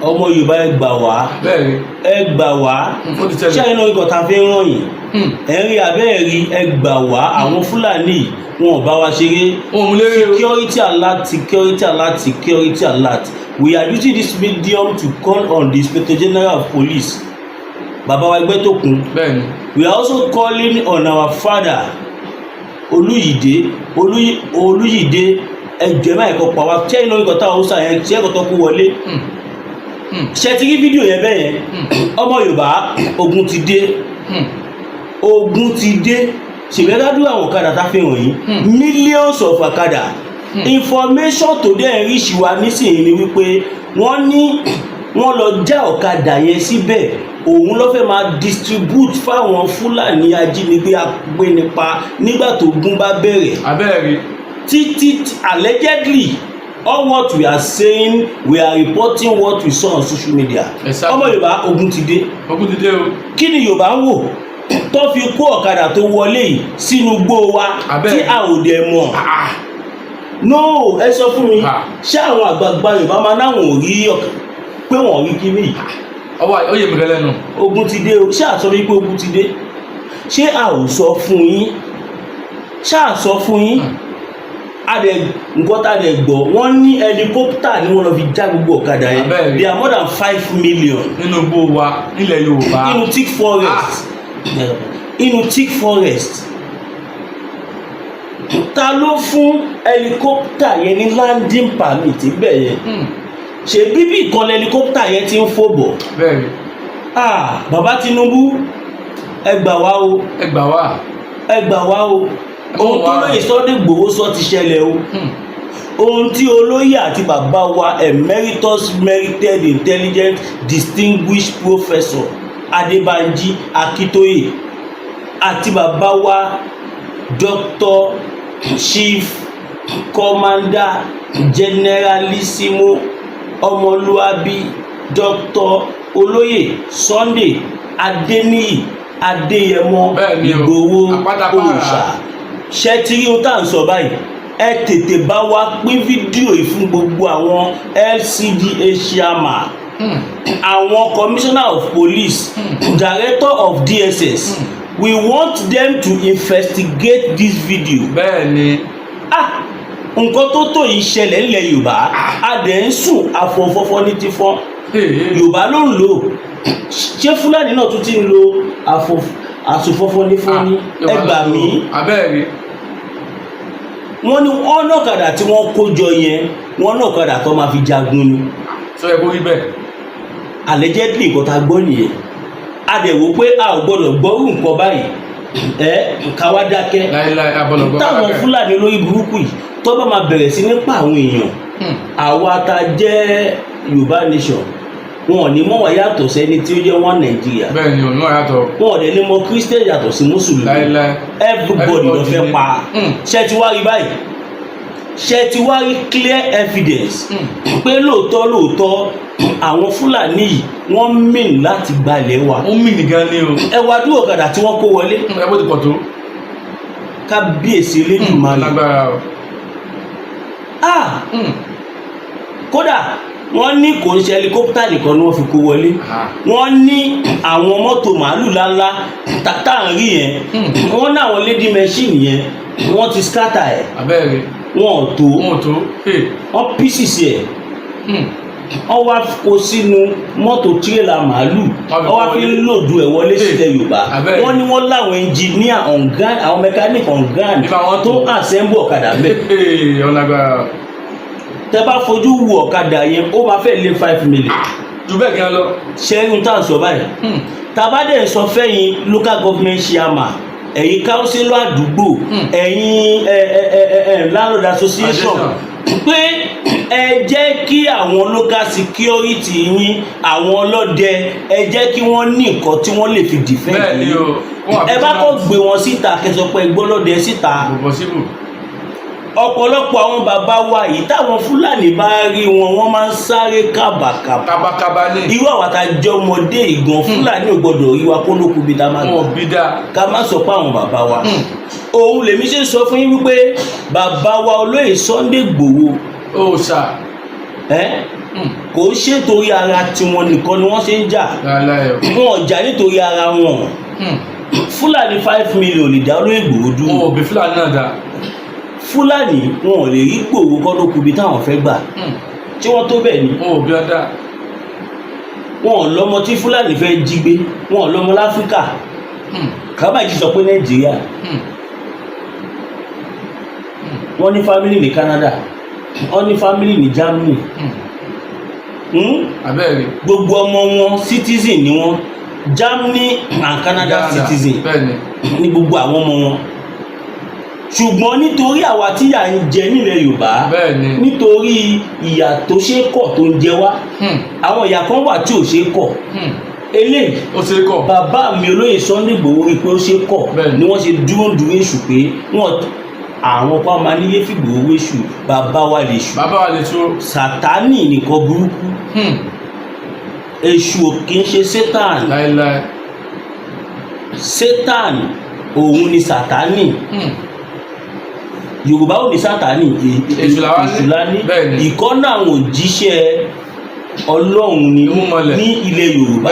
Ọmọ Yorùbá, ẹ gbà wá. Bẹ́ẹ̀ni. Ẹ gbà wá. Ó ti ṣẹlẹ̀. Ṣé ẹ̀yin náà ikọ̀ ta fi ń ràn yín? Ẹ̀ ń rí abẹ́ ẹ̀ rí. Ẹ gbà wá, àwọn Fúlàní wọn ò bá wa ṣeré. Wọn ò mú lérè o. Security alert, security alert, security alert! We are using this medium to call on the Inspector General of Police, Baba wa Ẹgbẹ́tókun. We are also calling on our father Olúyìdé, Olúyìdé. Ẹjọ, ẹ má ẹ̀kọ́ pa wá. Ṣé iná ikọ̀ táwọn Haúsá yẹn ṣé ẹ̀kọ́ tó kú wọlé? Ṣe ti rí fídíò yẹn bẹ́ẹ̀ yẹn? Ọmọ Yorùbá, ogun ti dé. Ogun ti dé. Ṣègbẹ́dádúró àwọn ọ̀kadà tá fi hàn yín, millions of ọ̀kadà. Information tó dẹ̀ ń ríṣì wa nísìnyí ni wípé wọ́n ní wọ́n lọ já ọ̀kadà yẹn síbẹ̀, òun ló fẹ́ máa distribute fáwọn Fúlàní ajínigbé agbénipa nígbà tó gún bá bẹ̀rẹ̀. Abẹ́ẹ̀rí. Títí, allegedly, all what we are saying, we are reporting what we saw on social media. Ọmọ Yorùbá, ogun ti dé. Ogun ti dé o. Kí ni Yorùbá ń wò tó fi kó ọ̀kadà tó wọlé yìí sínú igbó wa tí a ò dẹ̀ mọ̀? No, ẹ sọ fún mi. Ṣé àwọn àgbààgbà Yorùbá máa náwọn ò rí pé wọ́n rí kíní yìí? Ọwọ́ ó yẹ mi kẹlẹ́ nù. Ogun ti dé o. Ṣé àsọ wípé ogun ti dé? Ṣé a ò sọ fún yín? Ṣé à sọ fún yín? A dẹ̀ nǹkan tá a dẹ̀ gbọ́, wọ́n ní helicopter ni wọ́n lọ fi já gbogbo ọ̀kadà yẹn. They are more than 5 million. Nínú igbó wa nílẹ̀ Yorùbá. Inú thick forest, inú thick forest. Ta ló fún helicopter yẹn ní landing permit bẹ́ẹ̀ yẹn? Ṣe bíbí ìkànnì helicopter yẹn ti ń fò bọ̀? Ah, Bàbá Tinubu, ẹ gbà wá o. Ẹ gbà wá. Ẹ gbà wá o. Ohun tó lóye Sunday Igboho sọ ti ṣẹlẹ̀ o. Ohun tí olóyè àti bàbá wa, emeritus, merited, intelligent, distinguished Professor Adébánjí Akíntóyè àti bàbá wa Dr. Chief Commander Generalissimo Ọmọlúàbí, Dr. Olóyè Sunday Adéníyì Adéyẹmọ Bẹ́ẹ̀ ni o. Ìgbòho Àpátápàrà. Òòṣà. Ṣe ti rí ohun tá à ń sọ báyìí? Ẹ tètè bá wa pín fídíò yìí fún gbogbo àwọn LCDA chairman, àwọn commissioner of police, director of DSS. We want them to investigate this video. Ah, nǹkan tó tó yìí ṣẹlẹ̀ ńlẹ̀ Yorùbá, a dẹ̀ ń sùn àfọ̀fọ́fọ́ ní ti fọ́n. Yorùbá ló ń lò. Ṣé Fúlàní náà tún ti ń lo àsòfọ́fọ́ ní fọ́n ní? Ẹ gbà mí. Abẹ́ẹ̀rí. Wọ́n ní wọ́n náà ọ̀kadà tí wọ́n kó jọ yẹn, wọ́n náà ọ̀kadà tó máa fi jagun ni. Sọ yẹ kó rí bẹ́ẹ̀? Allegedly, nǹkan tá a gbọ́ nìyẹn. A dẹ̀ wò pé a ò gbọ́dọ̀ gbọ́rù nǹkan báyìí, ẹ ká wá dákẹ́. Láíláí, abọ́lọ̀gbọ́. Táwọn Fúlàní olórí burúkú yìí tó bá máa bẹ̀rẹ̀ sí ní pa àwọn èèyàn, àwa tá a jẹ́ Yorùbá nation, wọn ò ní mọ̀ wá yàtọ̀ sẹ́ni tí ó jẹ́ wọn Nàìjíríà. Bẹ́ẹ̀ ni, òun náà yàtọ̀. Wọn ò dẹ̀ ní mọ̀ Christian yàtọ̀ sí Mùsùlùmí. Láíláí. Everybody ló fẹ́ Everybody pa. Ṣé ti wá rí báyìí? Ṣé ti wá rí clear evidence pé lóòótọ́ lóòótọ́, àwọn Fúlàní yìí, wọ́n mean láti gbalẹ̀ wa? Ó mì nìkan ni o. Ẹ wá dúró, ọ̀kadà tí wọ́n kó wọlé. Ẹ bó ti pọ̀ tó. Kábíyèsí Elédùmarè. Lágbára o. Ah, kódà wọ́n ní kò ń ṣe helicopter nìkan ni wọ́n fi kó wọlé. Wọ́n ní àwọn mọ́tò màálù ńláńlá tá à ń rí yẹn, wọ́n ní àwọn lady machine yẹn, wọ́n ti scatter ẹ̀. Abẹ́ẹ̀rí. Wọn ò tó. Wọn ò tó. Hey. Wọ́n pieces ẹ̀. Wọ́n wá kó sínú mọ́tò tírélà màálù. Wọ́n fi wọ́n wá kó fi wọlé. load ẹ̀ wọlé sílẹ̀ Yorùbá. Abẹ́rẹ́. Wọ́n ní wọ́n láwọn engineer on ground, àwọn mechanic on ground Nípa wọn tó tó. assemble ọ̀kadà bẹ́ẹ̀. Hey, ọ̀nàgbára. Tẹ bá fojú wo ọ̀kadà yẹn, ó máa fẹ́ lé 5 million. Jù bẹ́ẹ̀ gan lọ. Ṣẹ́yìn tá à ń sọ báyìí? Tàbá dẹ̀ sọ fẹ́yìn local government chairman, ẹ̀yin councillor àdúgbò, ẹ̀yin ẹ ẹ ẹ ẹ landlord association, pé ẹ jẹ́ kí àwọn local security yín, àwọn ọlọ́dẹ, ẹ jẹ́ kí wọ́n ní nǹkan tí wọ́n lè fi defend Bẹ́ẹ̀ ni yín. o. Wọ́n wà Ẹ bá kọ́ gbé wọn síta, kẹsàn pé gbọ́lọ́dẹ síta. Kò possible. Ọ̀pọ̀lọpọ̀ àwọn bàbá wa yìí, táwọn Fúlàní bá rí wọn, wọ́n máa ń sáré kábàkàbà. Kábàkábà ní. Irú àwọn àtàjọ ọmọdé ìgan, Fúlàní ò gbọdọ̀ rí wa kó lókun bí tá a máa Wọn ò gbà. bí dáa. Ká má sọ pé àwọn bàbá wa. Òun lèmi ṣe sọ fún yín wípé bàbá wa olóyè Sunday Igboho Òòṣà. Ẹ Kò ń ṣe torí ara tiwọn nìkan ni wọ́n ṣe ń jà. Láéláé o. Wọn ò jà nítorí ara wọn. Fúlàní 5 million lè dá olóyè Ìgbòho Wọn dúró. ò bí Fúlàní náà dá. Fúlàní wọn ò lè rí Ìgbòho kọ́ ló kubi táwọn fẹ́ gbà tí wọ́n tó bẹ́ẹ̀ ni. Wọn ò bí wọn dá. Wọn ò lọ́mọ tí Fúlàní fẹ́ jí gbé, wọn ò lọ́mọ láfíríkà. Kábàjì sọ pé Nàìjíríà, wọ́n ní family ní Canada, wọ́n ní family ní Germany. Abẹ́rẹ́. Gbogbo ọmọ wọn, citizen ni wọ́n, Germany and Canada citizen Bẹ́ẹ̀ni. ní gbogbo àwọn ọmọ wọn. Ṣùgbọ́n nítorí àwa tíyà ń jẹ nílẹ̀ Yorùbá, nítorí ìyà tó ṣe é kọ̀ tó ń jẹ wá, àwọn ìyà kan wà tí ò ṣe é kọ̀. Eléyìí, Ó ṣe é kọ̀. bàbá mi olóyè Sunday Igboho rí i pé ó ṣe é kọ̀ ni wọ́n ṣe dúró dúró èṣù pé wọ́n àwọn kan máa níyé fìgbòho èṣù. Bàbá wa lè ṣù. Bàbá wa lè tú. Sàtánì nìkan burúkú. Èṣù ò kì í ṣe Satan. Láéláé. Satan òun ni Sàtánì. Yorùbá ò ní Sátánì. Èṣù làwa ní. Èṣù la ní. Ìkọ́nà àwọn òjíṣẹ́ Ọlọ́run ni Irúnmọlẹ̀. ní ilẹ̀ Yorùbá.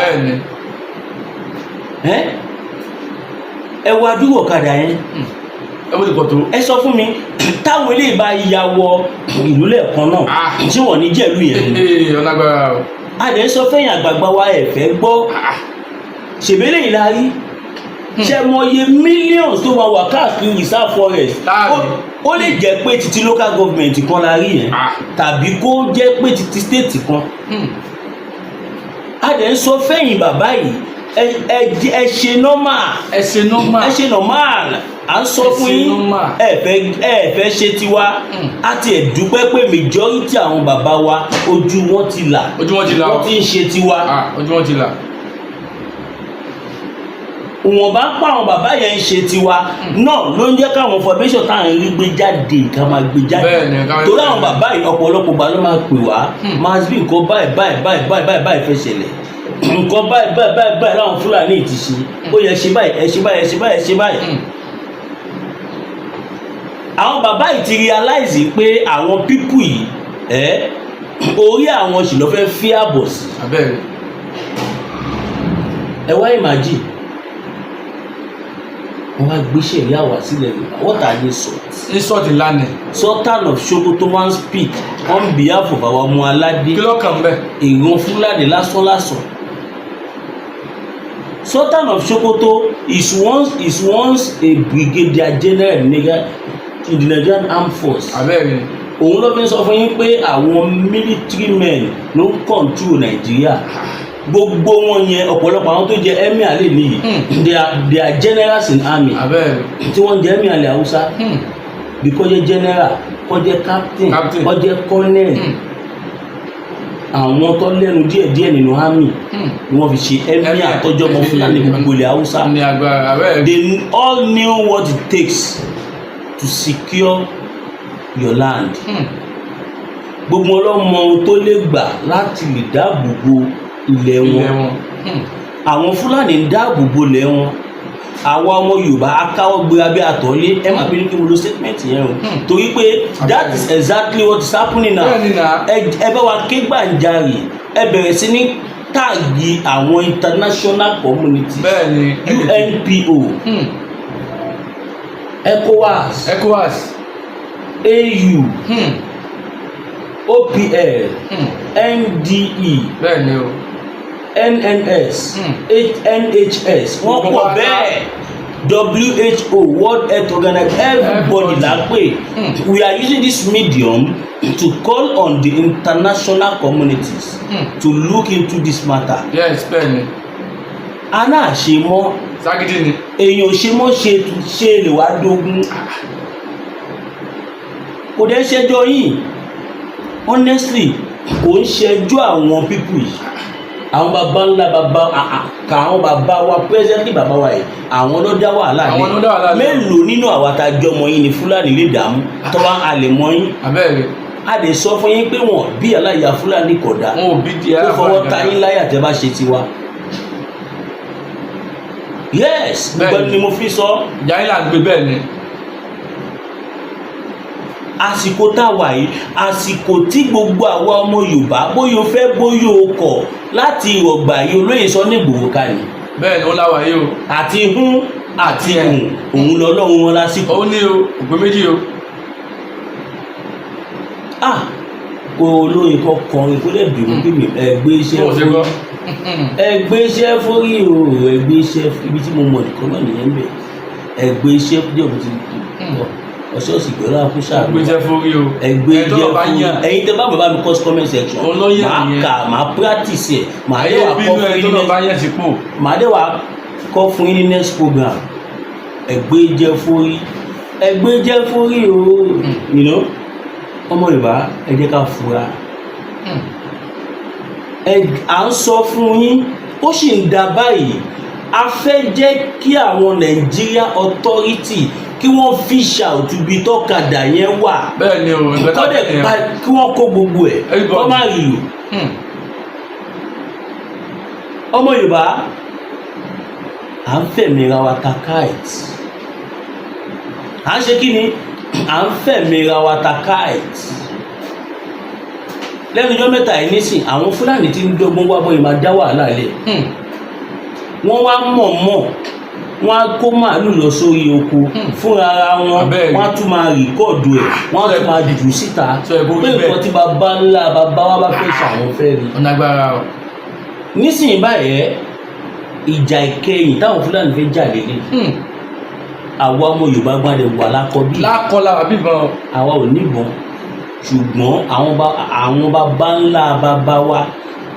Ẹ́ ẹ wo adúrò ọ̀kadà yẹn. Ẹ bó ti pọ̀ tó. Ẹ sọ fún mi, táwọn eléyìí bá ya wọ ìlú lẹ́ẹ̀kan náà, ṣé wọ́n ní jẹ̀lú yẹn ni? Ee, ọ̀nàgbára o. A dẹ̀ sọ fẹ́yìn àgbààgbà wa, ẹ̀ fẹ́ gbọ́. Ṣèbélé yìí la rí, ṣe mọ iye millions tó máa wà káàkiri reserve forest? Láàrin. Ó lè jẹ́ pé títí local government kan la rí yẹn, tàbí kó jẹ́ pé títí state kan. A dẹ̀ ń sọ fẹ́yìn bàbá yìí, ẹ ṣe normal. Ẹ ṣe normal. Ẹ ṣe normal, à ń sọ Ẹ fún ṣe yín. normal. Ẹ fẹ́ ṣe tiwa. A ti ẹ̀ dúpẹ́ pé majority àwọn bàbá wa, ojú wọn ti là. Ojú wọn ti là o. Wọ́n ti ń ṣe tiwa. Ah, ojú wọn ti là. Ìwọ̀nba pa àwọn bàbá yẹn ń ṣe tiwa náà ló ń jẹ́ káwọn information tá à ń rí gbé jáde, ká máa gbé jáde. Bẹ́ẹ̀ni, ká máa Torí gbé àwọn jáde. bàbá yìí, ọ̀pọ̀lọpọ̀ gbà ló máa pè wá, máa bí nǹkan báyìí báyìí báyìí báyìí báyìí báyìí fẹ́ ṣẹlẹ̀, nǹkan báyìí báyìí báyìí báyìí láwọn Fúlàní ti ṣe, ó yẹ ṣe báyìí, ẹ ṣe báyìí, ẹ ṣe báyìí, ẹ ṣe báyìí. Àwọn bàbá yìí ti realize pé àwọn people yìí, ẹ orí àwọn sì lọ fẹ́ fi àbọ̀ sí. Abẹ́rẹ́. Ẹ wá imagine, wọ́n wá gbé ṣẹ̀ríà wá sílẹ̀ Yorùbá. What are they sort? Insult ńlá ni. Sultan of Sokoto wan speak on behalf of our ọmọ aládé. Kí ló kàn bẹ́ẹ̀? Ìran Fúlàní lásánlásán. Sultan of Sokoto is once a brigadier general in the Nigerian Armed Force. Abẹ́rẹ́. Òun ló fi ń sọ fún yín pé àwọn military men ló ń control Nàìjíríà. Gbogbo wọn yẹn, ọ̀pọ̀lọpọ̀ àwọn tó jẹ emir lè níyì, they are generals in army. Abẹ́rẹ́. Tí wọ́n jẹ emir ilẹ̀ Haúsá, bí kò jẹ́ general, kò jẹ́ captain, Captain. kò jẹ́ colonel, àwọn tó lẹ́nu díẹ̀díẹ̀ nínú army ni wọ́n fi ṣe emir. Emir. Àtọ́jọ́ ọmọ Fúlàní gbogbo ilẹ̀ Haúsá. Ní agbára, abẹ́rẹ́. They all knew what it takes to secure your land. Gbogbo ọlọ́mọ ohun tó lè gbà láti lè dáàbò bo ilẹ̀ wọn. Ilẹ̀ wọn. Àwọn Fúlàní ń dáàbò bo ilẹ̀ wọn, àwa ọmọ Yorùbá akáwọ́ gbéra bí àtọ́lé. Ẹ má bínú kí mo lo statement yẹn o, torí pé that is exactly what is happening now. Bẹ́ẹ̀ni náà. Ẹ bá wa ké gbàǹjarè, ẹ bẹ̀rẹ̀ sí ní tag àwọn international community, Bẹ́ẹ̀ni. UNPO, ECOWAS, ECOWAS. AU, OPL, NDE, Bẹ́ẹ̀ni o. NNS, NHS, wọ́n Gbogbo pọ̀ wa. bẹ́ẹ̀, WHO, World Health Organization, everybody Everybody. la pè. We are using this medium to call on the international communities to look into this matter. Yes, bẹ́ẹ̀ni. Aná ṣe mọ́. Ságídí ni. Èèyàn ò ṣe mọ́, ṣe ṣe lè wá dógún. Kò dẹ́ ṣẹjọ́ yìí, honestly, kò ń ṣẹjọ́ àwọn people yìí. Àwọn baba ńlá baba kà, àwọn baba wa presently, baba wa yìí, àwọn ló dá wàhálà. Àwọn ló dá wàhálà lẹ̀. Mélòó nínú àwa tá a jọmọ yín ni Fúlàní lè dààmú tọ́wọ́ àlè mọ́ yín? Abẹ́rẹ́. A lè sọ fún yín pé wọn bí aláya Fúlàní kò dá Wọn ò bí di kó fọwọ́ ta yín láyà tẹ́ bá ṣe tiwa. Yes, gbogbo Bẹ́ẹ̀ni. ẹni ni mo fi sọ. Ìjà yín là ń gbé, bẹ́ẹ̀ ni. Àsìkò tá a wà yìí, àsìkò tí gbogbo àwa ọmọ Yorùbá, bóyá o fẹ́ bóyá o kọ̀, láti rọ̀gbà yìí olóyè Sunday Igboho ká ni. Bẹ́ẹ̀ ni, ó láwà yìí o. Àti hún àti hùn, òun lọ́lọ́run wọn lásìkò. Ó ní o, òpin méjì o. Ah, kó olóyin kan kọrin kó lè bínú pé mi ẹgbẹ́ iṣẹ́ Bó o ṣe gbọ́. Ẹgbẹ́ iṣẹ́ fórí o, ẹgbẹ́ iṣẹ́ ibi tí mo mọ̀ nìkan náà nìyẹn ń bẹ̀. Ẹgbẹ́ iṣẹ́ díẹ̀ mo ti ọ̀ṣọ́ sì gbọ́dọ̀ àkúṣà. Ẹgbẹ́ iṣẹ́ fórí o. Ẹgbẹ́ Ẹni tó iṣẹ́ bá fórí yàn. Ẹ̀yin tẹ́ bá bàbá mi kọ́ sí comment section. Òun ló yàn Màá nìyẹn. kà, màá practice ẹ̀, màá dé Ayé wà kọ́ bínú fún ẹni yín tó ní náà bá yàn sípò. Màá dé wà kọ́ fún yín ní next program. Ẹgbẹ́ jẹ́ fórí, ẹgbẹ́ jẹ́ fórí o. Ọmọ Yorùbá, ẹ jẹ́ ká fura. Ẹ à ń sọ fún yín, ó sì ń da báyìí. A fẹ́ jẹ́ kí àwọn Nigeria authority kí wọ́n fish out ibi tọ́kadà yẹn wà. Bẹ́ẹ̀ ni o, nǹkan tá a Kọ́dẹ̀ fẹ́ nìyẹn. pa kí wọ́n kó gbogbo ẹ̀ Everybody. kọ́ má rí lò. Ọmọ Yorùbá, à ń fẹ̀mí ra wa ta kite. À ń ṣe kí ni? À ń fẹ̀mí ra wa ta kite. Lẹ́nu ọjọ́ mẹ́ta yìí nísìn, àwọn Fúlàní tí ń dọ́gbọ́n wá bọ́ yìí máa dá wàhálà lẹ̀. Wọ́n wá mọ̀ọ́mọ̀, wọ́n á kó màálù lọ sórí oko fúnra ara wọn. Abẹ́rẹ́. Wọ́n á tún máa record ẹ̀, wọ́n á tún máa jù síta Sọ ẹ̀ kó pé rí bẹ́ẹ̀. nǹkan tí bàbá ńlá bàbá wa bá fẹ́ ṣàwọn fẹ́ rí. Ọ̀nà agbára o. Nísìnyí báyẹn, ìjà ìkẹyìn táwọn Fúlàní fẹ́ jà lélẹ̀. Àwa ọmọ Yorùbá gbọ́dọ̀ wà lákọ̀bí. Lákọlà àbíbọn. Àwa ò níbọn, ṣùgbọ́n àwọn bàbá ńlá bàbá wa,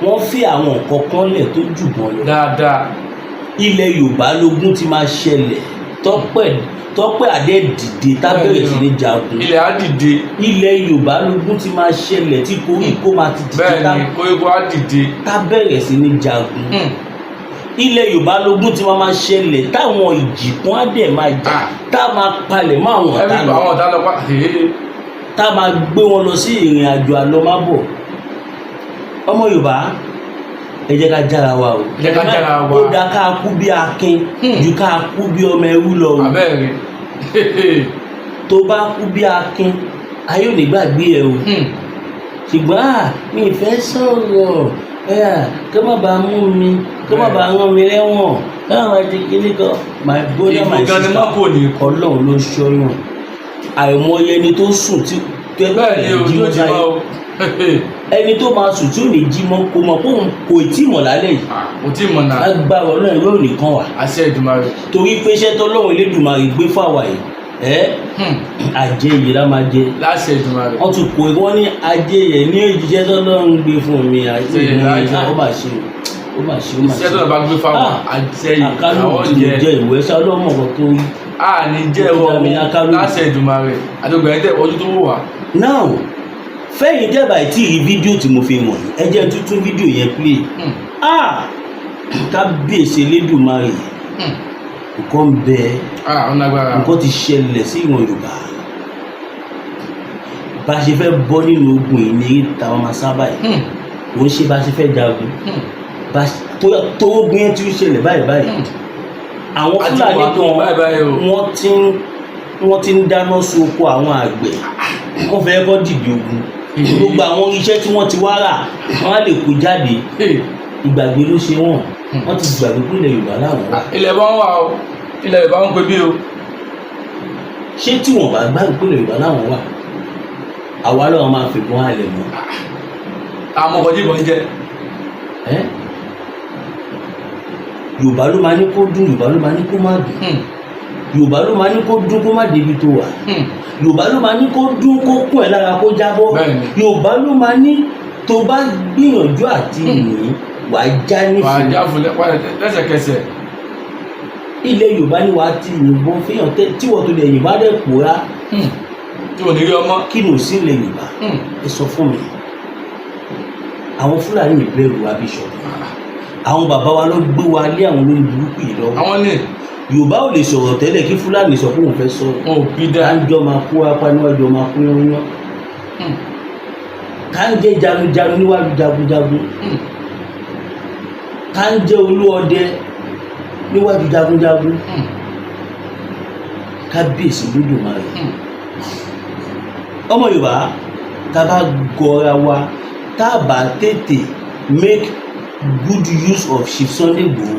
wọ́n fi àwọn nǹkan kan lẹ̀ tó jù bọ́n lọ. Dáadáa. Ilẹ̀ Yorùbá lógún ti máa ṣẹlẹ̀, tọ́pẹ́ tọ́pẹ́ adé dìde tábẹ̀rẹ̀ sí ní jagun. Ilẹ̀ á dìde. Ilẹ̀ Yorùbá lógún ti máa ṣẹlẹ̀ tí koríko máa ti dìde. Bẹ́ẹ̀ ni, koríko á dìde. Tábẹ̀rẹ̀ sí ní jagun. Ilẹ̀ Yorùbá lógún ti máa ṣẹlẹ̀ táwọn ìjì kan á dẹ̀ máa jà, tá a máa palẹ̀ mọ́ àwọn ọ̀tá Everybody, lọ, àwọn ọ̀tá lọ pa. tá a máa gbé wọn lọ sí ìrìn àjò àlọ́mábọ̀. Ọmọ Yorùbá, ẹ jẹ́ ká jára wa o. Ẹ jẹ́ ká jára wa. Ó dáa ká kú bí akin ju ká kú bí ọmọ ẹrú lọ o. Abẹ́rẹ́. Tó bá kú bí akin, ayé ò ní gbàgbé ẹ o. Ṣùgbọ́n à mi ì fẹ́ sọ̀rọ̀ ẹ à, kí má bàa mú mi, kí má bàa rán mi lẹ́wọ̀n, kí má bàa ṣe kíní kan. My brother, my Ìbò gan ni sister, mọ́kò ní. Ọlọ́run ló ṣọ́yàn. Àìmọye ẹni tó sùn tí Bẹ́ẹ̀ ni o, tó jí mọ́ o. Ẹni tó máa sùn tí ò ní jí mọ́, kò mọ̀ pé òun kò tí ì mọ̀ lálẹ́ yìí. Kò tí ì mọ̀ náà. Agbára Ọlọ́run yóò nìkan wà. Àṣẹ Èdùmàrè. Torí pé iṣẹ́ tọ́lọ́run Elédùmarè gbé fáwa yìí ẹ́, àjẹyè la máa jẹ. Láṣẹ Èdùmàrè. Wọ́n tún kó wọ́n ní ajéyẹ ní òjìṣẹ́ tọ́lọ́run gbé fún mi àti Àjẹyè ìmú la mi. jẹ. Ó mà ṣe o, ó mà ṣe, ó mà Iṣẹ́ ṣe. tó bá gbé fáwọn Ah, àjẹyè àkálù àwọn tí mo jẹ. jẹ ìwé sá ọlọ́mọ kan tó rí. A ní jẹ́ Ó ti dá mi ní wọ́n akálù. láṣẹ Èdùmàrè. Àdógbò ẹ̀ tẹ̀ ojú tó wò wá. Now, fẹ́yìn dẹ́bà tí rí fídíò tí mo fi wọ̀nyí, ẹ jẹ́ tuntun fídíò yẹn play. Ah, kábíyèsí Elédùmarè! Nǹkan ń bẹ. Ah, ọ̀nà agbára. Nǹkan ti ṣẹlẹ̀ sí ìran Yorùbá. Bá a ṣe fẹ́ bọ́ nínú ogun yìí ní táwọn máa sábà yìí. Kò ń ṣe bá a ṣe fẹ́ jagun. Tó ogun yẹn ti ń ṣẹlẹ̀ báyìí báyìí. Àwọn A ti Fúlàní wà kan báyìí báyìí o. wọ́n ti ń dáná sun oko àwọn àgbẹ̀. Wọ́n fẹ́ kọ́ dìde ogun. Gbogbo àwọn iṣẹ́ tí wọ́n ti wá rà, wọ́n á lè kó jáde. Ìgbàgbé ló ṣe wọ́n. Wọ́n ti gbàgbé pé ilẹ̀ Yorùbá làwọn wà. Ilẹ̀ bá ń wà o, ilẹ̀ Yorùbá ń pè bí o. Ṣé tí wọ́n bá gbàgbé pé ilẹ̀ Yorùbá làwọn wà, àwa lọ́wọ́ máa fìbọn halẹ̀ mọ́? Àwọn ọkọ̀ jíbọn jẹ. Ẹ́, Yorùbá ló máa ní kó dùn, Yorùbá ló máa ní kó má dùn. Yorùbá ló máa ní kó dún kó má débi tó wà. Yorùbá ló máa ní kó dún kó kún ẹ lára kó jábọ́. Bẹ́ẹ̀ni. Yorùbá ló máa ní tó bá gbìyànjú àti ní wàá já Wàá nífun. já fún lẹ́sẹ̀kẹsẹ̀. Ilẹ̀ Yorùbá ni wàá ti yìnbọn fẹ́yàn tí wọ́n tó lè yìnbọn á dẹ̀ pòórá. Tí ò ní rí ọmọ. Kí ni ò sí ilẹ̀ Yorùbá? Ẹ sọ fún mi. Àwọn Fúlàní ìbẹ̀rù wa bíṣọ̀, àwọn bàbá wa ló gbé wa lé àwọn olórí burúkú yìí lọ́wọ́. Àwọn ní. Yorùbá ò lè sọ̀rọ̀ tẹ́lẹ̀ kí Fúlàní sọ pé òun fẹ́ sọ̀rọ̀. Wọn ò bí dáa. Káńjọ máa kó apá níwájú, máa kó yányán. Káńjẹ jagunjagun níwájú jagunjagun. Káńjẹ olú ọdẹ níwájú jagunjagun. Kábíyèsí Lódùmarè! Ọmọ Yorùbá, tá a bá gọra wa, tá a bá tètè make good use of Chief Sunday Igboho,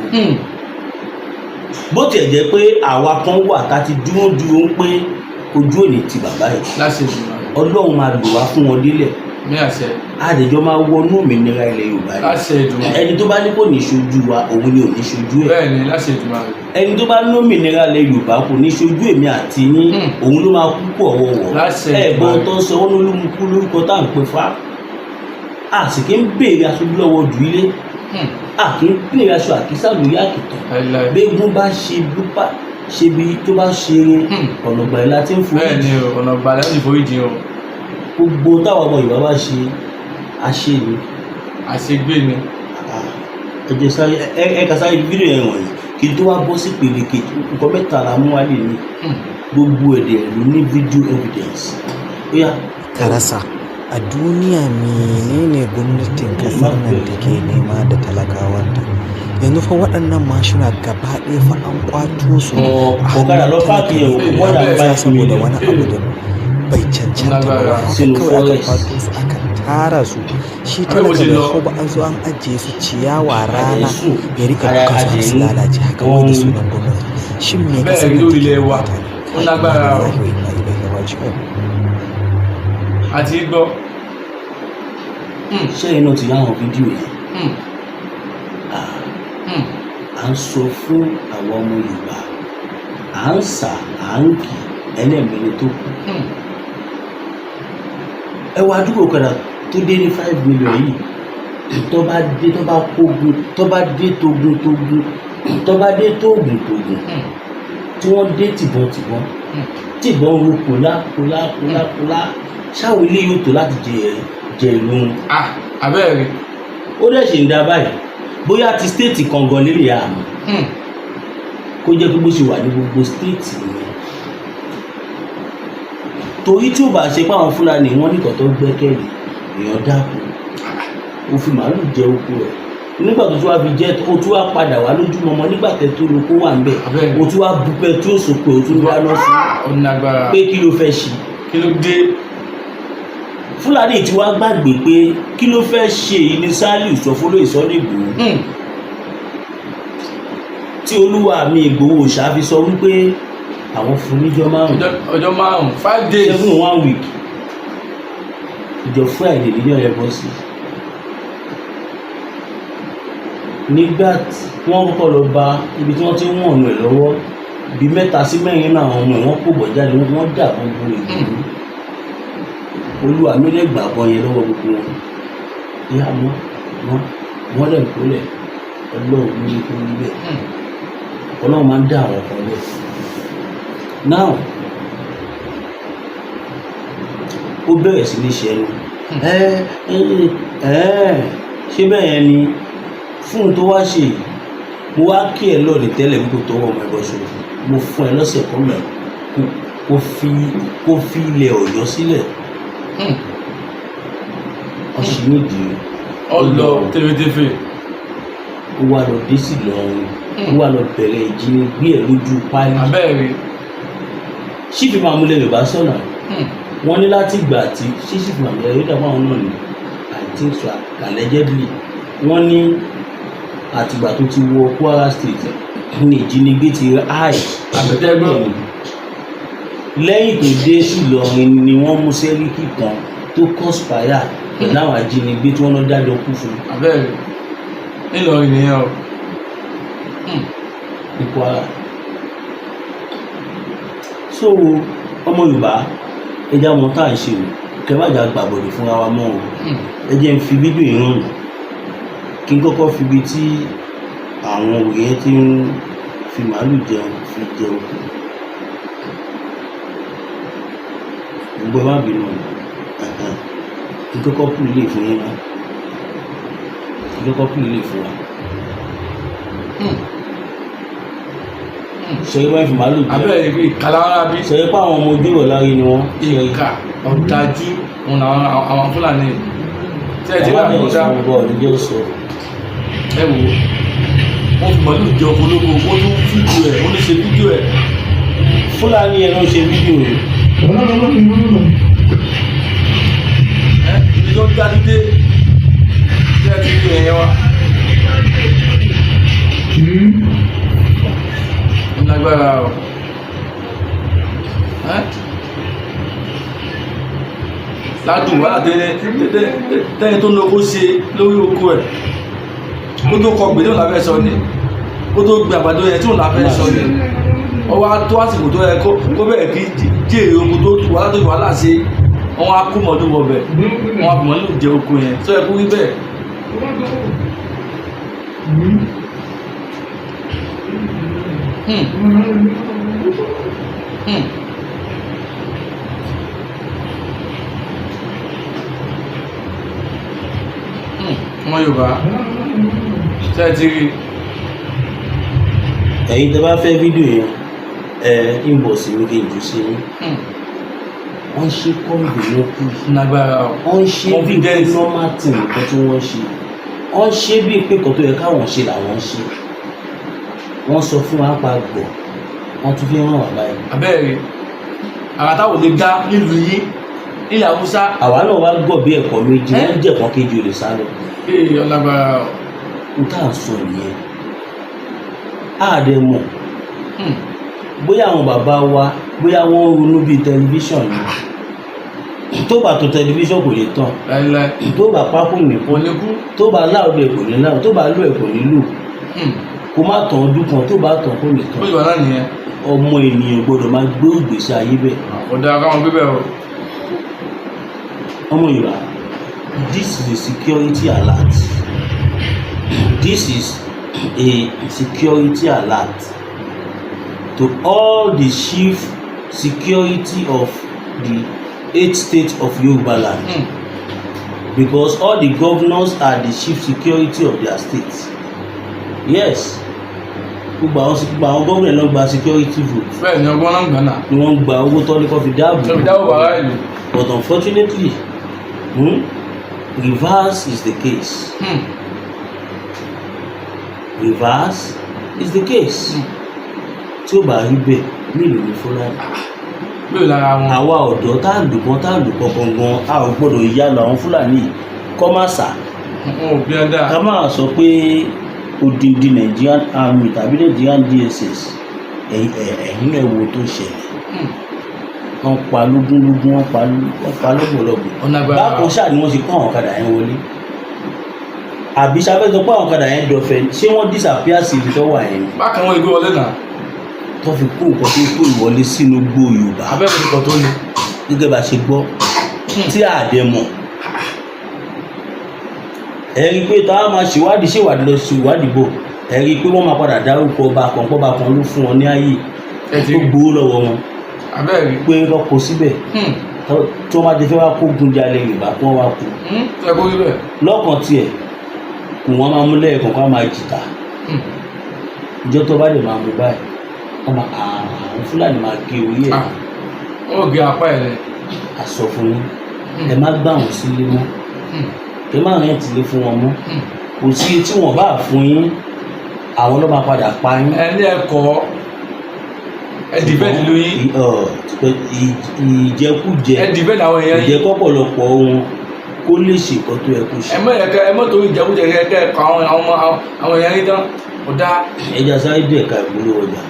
bó tiẹ̀ jẹ́ pé àwa kan wà tá a ti dúró dúró ń pé ojú òní ti bàbá yìí, Láṣẹ Èdùmàrè. Ọlọ́run máa lò wá fún wọn délẹ̀. Ní àṣẹ. Àdèjọ́ máa wọnú òmìnira ilẹ̀ Yorùbá ni. Láṣẹ Èdùmàrè. Ẹni tó bá ní kò ní ṣojú wa, òun ni ò ní ṣojú ẹ̀. Bẹ́ẹ̀ ni, láṣẹ Èdùmàrè. Ẹni tó bá ní òmìnira ilẹ̀ Yorùbá kò ní ṣojú èmi àti yín, òun ló máa kú kú ọ̀wọ̀wọ̀. Láṣẹ Ẹ̀gbọ́n Èdùmàrè. tó ń sọ wọn lólúmukú lórúkọ tá à ń pè fá, a sì kí ń béèrè aṣojú lọ́wọ́ jù ilé, a kì í béèrè aṣọ àkísà lórí àkìtàn. Láíláí. Gbégún bá ṣe bá ṣe bí tó bá ṣeré, ọ̀nà ìgbà la ti ń forí. Bẹ́ẹ̀ ni o, ọ̀nà ìgbàlẹ̀ ó sì forí jìn o. Gbogbo táwọn ọmọ Yorùbá bá ṣe, àṣe ni. Àṣegbé ni. Ẹ jẹ́ sáré ẹ kà sáré fídíò yẹn wọ̀nyí kí n tó wá bọ́ sí ìpele kejì. Nǹkan mẹ́ta la mú wálé ní gbogbo èdè ló ní video evidence. Ó yá. Ka rasa a duniya, menene gwamnatin kasar nan take nema da talakawanta yanzu? Fa waɗannan mashina gaba ɗaya fa an kwato su a Ọ̀kadà hannun lọ park talaka yẹn o, ne more than banza 5 saboda million. wani abu da bai cancanta ba. Wai haka Sinu kawai aka forest. kwato su, aka tara su. Shi Abin talaka wajen bai lọ. hau ba, an zo an ajiye su, ciyawa, rana Sùn. ya rika Ara dukan su har su adìẹ lalace haka, wai da wọ́n sunan gwamnati. Shin me Bẹ́ẹ̀ kasar rí nan lórí take ilẹ̀ wa, bukata ne? ó lágbára o. Inna lillahi wa inna ilaihi raji'un. Àti gbọ́. Ṣẹ́yìn náà ti ráwọn fídíò yẹn? Ah, à ń sọ fún àwọn ọmọ Yorùbá, à ń sà, à ń kì ẹlẹ́mìíní tó kù. Ẹ wá àdúgbò kadà tó dé ní 5 million yìí, tó bá dé, tó bá kógun, tó bá dé togun togun, tó bá dé tóògùn tóògùn, tí wọ́n dé tìbọn tìbọn, tìbọn ro kòlá kòlá kòlá kòlá, ṣáwọn ilé yóò tó láti jẹ jẹ ìlú wọn? Ah, abẹ́rẹ́ rí. Ó dẹ̀ ṣì ń da báyìí, bóyá ti state kan gan lélẹ̀ àmọ́ kó jẹ́ pé bó ṣe wà ní gbogbo state nìyẹn, torí tí ó bá ṣe pé àwọn Fúlàní wọn nìkan tó gbẹ́kẹ̀lé èèyàn dákú, ó fi màálù jẹ oko rẹ̀, nígbà tó tún wá fi jẹ́, ó tún wá padà wá lójúmọmọ nígbà tẹ́ tó lóko wà ń bẹ̀, Abẹ́rẹ́. ó tún wá bu petrol sóko, ó tún dáná sí. Ó lágbára. Pé kí ló fẹ́ ṣe? Kí ló dé? Fúlàní tí wàá gbàgbé pé kí ló fẹ́ ṣe yìí ní Sálíù sọ fún olóyè Sunday Igboho, tí olúwa mi Ìgbòho ṣáfi sọ wípé àwọn fún níjọ́ 5. Ọjọ́ 5, 5 days. Seven, one week, ìjọ Friday níjọ́ yẹn bọ́ sí, nígbà tí wọ́n kọ́kọ́ lọ bá ibi tí wọ́n ti ń wọ̀n ẹ̀ lọ́wọ́, bíi mẹ́ta sí mẹ́rin náà, àwọn ọmọ ẹ̀ wọ́n kò bọ̀ jáde, wọ́n dà gbogbo ìlú. Olúwa mi lè gbàgbọ́ yẹn lọ́wọ́ gbogbo wọn, ìyá wọn wọn wọ́n lè kólẹ̀. Ọlọ́run ló ní kó rí bẹ́ẹ̀. Ọlọ́run máa ń dá àwọn kan lẹ̀. Now ó bẹ̀rẹ̀ sí ní ṣe ẹnu ẹ ẹ ẹ ṣé bẹ́ẹ̀ yẹn ni fún un tó wá ṣe yìí. Mo wá kí ẹ lọ́ọ̀dì tẹ́lẹ̀ bí kò tọwọ́ ọmọ ẹ bọ́ ṣe, mo fún ẹ lọ́sẹ̀ kan mẹ́ kó fi ilẹ̀ Ọ̀yọ́ sílẹ̀. Ọ̀sìn nídìí. Ọlọ tẹfẹtẹfẹ. Ó wá lọ dé sí Ìlọrin, ó wá lọ bẹ̀rẹ̀ ìjínigbé ẹ̀ lójú páálí. Abẹ́rẹ́. Chief Imam ilẹ̀ Yorùbá sọ̀nà, wọ́n ní láti ìgbà tí ṣé Chief Imam ilẹ̀ Yorùbá àwọn náà ni, I think so, allegedly, wọ́n ní àtìgbà tó ti wọ Kwara State ní ìjínigbé ti high. Àbẹ̀tẹ́gbọ́n. Lẹ́yìn tó dé sí Ìlọrin ni wọ́n mú sẹ́ríkì kan tó conspire pẹ̀lú àwọn ajínigbé tí wọ́n lọ dájọ́ kú fún. Abẹ́rẹ́, ńìlọrin nìyẹn o. Ní Kwara. So ọmọ Yorùbá, ẹja wọn tá à ń ṣe o, kẹwàjà gbàbọdè fúnra wa mọ́ o. Ẹ jẹ́ n fi fídíò yìí hàn mí, kí n kọ́kọ́ fi ibi tí àwọn òye yẹn ti ń fi màálù jẹun fi jẹun. Gbogbo ẹ má bínú o. Kí n kọ́kọ́ pù ilé fún yín náà, kí n kọ́kọ́ pù ilé fún wa. Ṣe é wọ́n fi màálù jẹun? Abẹ́rẹ́, ìwé ìka làwọn arábí. Ṣe é pé àwọn ọmọ ojú ìrọ̀lárí ni wọ́n ṣe é? Ìka ọ̀dájú òun làwọn àwọn Fúlàní tí ẹ ti rà Àwọn kọjá. àbẹ̀rẹ̀ sọ bọ́ọ̀ níjọ́ sọ. Ẹ wò ó, wọ́n fi màálù jẹ oko olóko, wọ́n tún fídíò ẹ̀, wọ́n tún ṣe fídíò ẹ̀. Fúlàní yẹn ló ń ṣe fídíò rẹ̀. Tó ń dájú dé tí ẹ ti rí ẹ̀yẹ wa. Ó lágbára o. Ẹ́? Ládùn wàhálà tẹ́lẹ̀ tó lóko ṣe lórí oko ẹ̀ kó tó kọ gbèdé òun láfẹ́ sọ ni, kó tó gbé àgbàdo yẹn tí òun láfẹ́ sọ ni. Ó wá tó àsìkò tó yẹ kó bẹ̀rẹ̀ kí jèrè oko tó wàhálà tó wàhálà ṣe, wọ́n á kó mọ̀lú wọbẹ̀, wọ́n á fi mọ̀lú jẹ oko yẹn tó yẹ kó rí bẹ́ẹ̀. Ọmọ Yorùbá, ṣe é ti rí? Ẹ̀yin tẹ́ bá fẹ́ fídíò yẹn, ẹ inbox mi kí n jù sí yín. Wọ́n ṣe kọ́ńdù lókù. Lágbára o. Wọ́n ṣe bí pé Confidence. normal thing nǹkan tí wọ́n ṣe. Wọ́n ṣe bí pé nǹkan tó yẹ káwọn ṣe làwọn ṣe. Wọ́n sọ fún wa pa gbọ̀, wọ́n tún fi hàn wá báyìí. Abẹ́rẹ́ àrà táwọn lè dá nílùú yín nílẹ̀ Haúsá. Àwa náà wá gọ̀ bí ẹ̀kọ́ méjì. Ẹ́? Wọ́n jẹ̀kọ́ kejì, ò lè sá lọ. Ee, ọlágbára o. N tá à ń sọ nìyẹn, á dẹ̀ mọ̀ bóyá àwọn bàbá wa, bóyá wọ́n ń ronú bíi tẹlifíṣàn ni. Tó bá tó tẹlifíṣàn kò lè tàn. Láíláí. Tó bá pákó ní Kò ní kú. Tó bá láòdù ẹ̀ kò ní láòdù, tó bá lò ẹ̀ kò ní lò. Kó má tàn ọdún kan, tó bá tàn kó lè Bó tàn. ṣe wà náà nìyẹn. Ọmọ ènìyàn gbọ́dọ̀ máa gbé ìgbésí ayé bẹ́ẹ̀. Kò dáa káwọn gbé bẹ́ẹ̀ o. Ọmọ Yorùbá, this is a security alert. This is a security alert to all the chief security of the eight states of Yoruba land, because all the governors are the chief security of their states. Yes, gbogbo àwọn gómìnà ló gba security vote. Bẹ́ẹ̀ ni, ọgbọ́n náà ń gbà náà. Ni wọ́n gba owó tọ́lé kọ́ fi dáàbò. Tó fi dáwọ́ bàrá ìlú. But unfortunately, reverse is the case. Reverse is the case. Tí ó bá rí bẹ́ẹ̀, mélòó ni Fúlàní? Mélòó lára wọn? Àwa ọ̀dọ́ tá a lù kan, tá a lù kankan gan, a ò gbọ́dọ̀ yá lọ àwọn Fúlàní yìí kọ́ má sà. Wọn ò bí ẹ dáa. Ká máa sọ pé odindi Nigerian Army tàbí Nigerian DSS, ẹ̀yin náà wo tó ṣẹlẹ̀. Wọ́n pa lógúnlógún, wọ́n pa lọ́gbọ̀lọ́gbọ̀. Ọ̀nà agbára. Bákan ṣáà ni wọ́n ṣe kó àwọn ọ̀kadà yẹn wọlé. Àbí sábẹ́ sọ pé àwọn ọ̀kadà yẹn dọ̀fẹ́, ṣé wọ́n disappear sí ibi tó wà yẹn ni? Bákan wọn ìgbé wọlé náà. Tó fi kó nǹkan tó kó ìwọlé sínú gbó Yorùbá. Abẹ́rẹ́ ti pọ̀ tó ni. Gẹ́gẹ́ bá ṣe gbọ́ tí àdẹ mọ̀, ẹ rí i pé táwa máa ṣèwádìí lọ ṣèwádìí bò, ẹ rí i pé wọ́n máa padà dárúkọ ọba kan, pọ́ba kan ló fún wọn ní ààyè Ẹ ti tó rí. gbowó lọ́wọ́ wọn Abẹ́rẹ́. pé rọ́pò síbẹ̀. Tí wọ́n bá ti fẹ́ wá kógun jalè Yorùbá, kí wọ́n wá kú. Ẹ kó rí bẹ́ẹ̀. Lọ́kàn tiẹ̀ kò, wọ́n máa mú lẹ́ẹ̀kan kó máa jìtá. Ìjọ tó bá lè máa mú báyìí, wọ́n máa àwọn Fúlàní máa gé orí ẹ̀. Ah, wọn ò gé apá ẹ̀ lẹ̀. Àsọ fún yín, ẹ má gbà wọ́n sílé mọ́. Ẹ má rent ilé fún wọn mọ́. Kò sí tí wọ́n bá fún yín, àwọn ló máa padà pa yín. Ẹ ní ẹ̀kọ́, ẹ defend ìlú yín. Ìjẹkújẹ. Ẹ defend àwọn èèyàn yín. Ìjẹkọ̀pọ̀lọpọ̀ wọn kó lè ṣe nǹkan tó yẹ kó ṣe. Ẹ mọ ẹ̀kẹ́, ẹ mọ torí ìjẹkújẹ kẹ ẹ kọ àwọn ọmọ àwọn èèyàn yín tán, kò dáa. Ẹja sáré dé ẹ̀ka ìpolówó ọjà.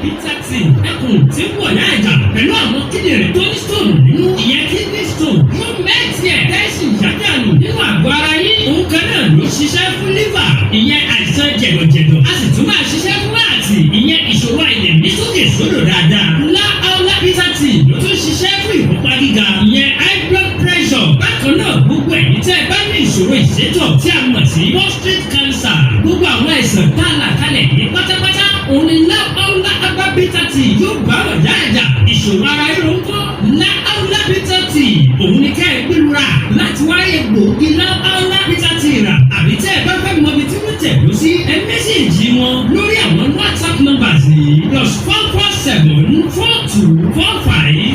Bitter tea, ẹkùn tí ń wọ̀ láìjà pẹ̀lú àwọn kíndìnrín tó ní stone nínú, ìyẹn kidney stone, yóò mẹ́tì ẹ̀ tẹ́sí yàtàlù nínú àgọ́ ara yín. Òun kan náà ló ṣiṣẹ́ fún liver, ìyẹn àìsàn jẹ̀dọ̀jẹ̀dọ̀, a sì tún máa ṣiṣẹ́ fún àti ìyẹn ìṣòro àìlèmí sókè sódò dáadáa. Ńlá aula bitter tea ló tún ṣiṣẹ́ fún ìfúnpá gíga, ìyẹn high blood pressure. Bákan náà, gbogbo ẹ̀yin tẹ́ ẹ bá ní ìṣòro ìsétọ̀ tí a mọ̀ sí prostate cancer, gbogbo àwọn àìsàn tá a là kalẹ̀ ní pátápátá, òun ni lá aula agba bitter tea yóò bá wọ̀ yáàjà. Ìṣòro ara ríro ń kọ́, lá aula bitter tea òun ni ká ẹ gbẹlura láti wáyé gbòógì lá aula bitter tea rà. Àbí tẹ́ ẹ bá fẹ́ mọ ibi tí wọ́n tẹ̀dó sí, ẹ message wọn lórí àwọn WhatsApp numbers yìí: +44 7424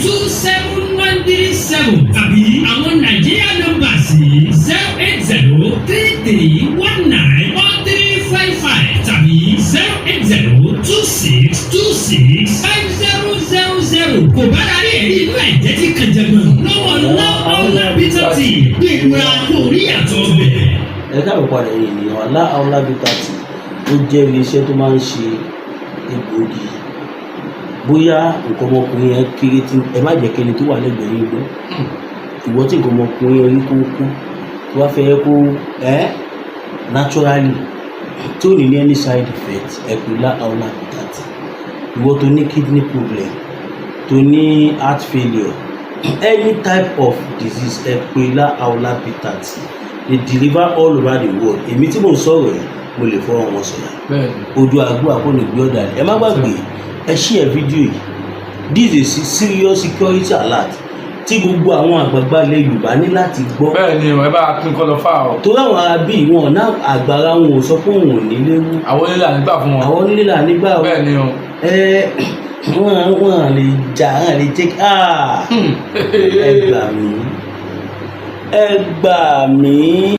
527137, tàbí àwọn Nàìjíríà numbers yìí: 08033194355 tàbí 08026265000. Kò bá dárí ẹ̀. rí inú ẹ̀jẹ̀ tí kan jẹ̀gbọ̀n lọ́wọ́ Láhàólà bitter tea. Bí ìrora kò rí àtọ̀ ọbẹ̀. Ẹ káàbọ̀ padà, ẹ̀yin ènìyàn wa. Láhàólà bitter tea, ó jẹ́ iléeṣẹ́ tó máa ń ṣe egbòogi. Bóyá nǹkan ọmọkùnrin yẹn kéré, tí ẹ má jẹ́ kẹ́ni tó wà lẹ́gbẹ̀ẹ́ yín gbọ́. Ìwọ tí nǹkan ọmọkùnrin yẹn rí kókó, tó bá fẹ́ kó ẹ́ naturally, tí ò ní ní any side effect, ẹ pè Láhàólà bitter tea. Ìwọ tó ní kidney problem, tó ní heart failure, any type of disease, ẹ pè Láhàólà bitter tea. They deliver all over the world. Èmi tí mò ń sọ̀rọ̀ yìí, mo lè fọwọ́ wọn sọ̀yà. Ojú àgbo àkóní gbé ọ̀dà. Ẹ má gbàgbé, ẹ share fídíò yìí. This is a serious security alert tí gbogbo àwọn àgbààgbà ilẹ̀ Yorùbá ní láti gbọ́. Bẹ́ẹ̀ ni, ẹ bá pín kọ́ lọ fà o. Torí àwọn arábí wọn náà, àgbàrá wọn ò sọ pé òun ò ní léwu. Àwọn onílé ànígbà fún wọn. Àwọn onílé là nígbà o. Bẹ́ẹ̀ ni o. Ẹ wọn lè jà, wọn lè jẹ́ ẹ gbà mí, ẹ gbà mí.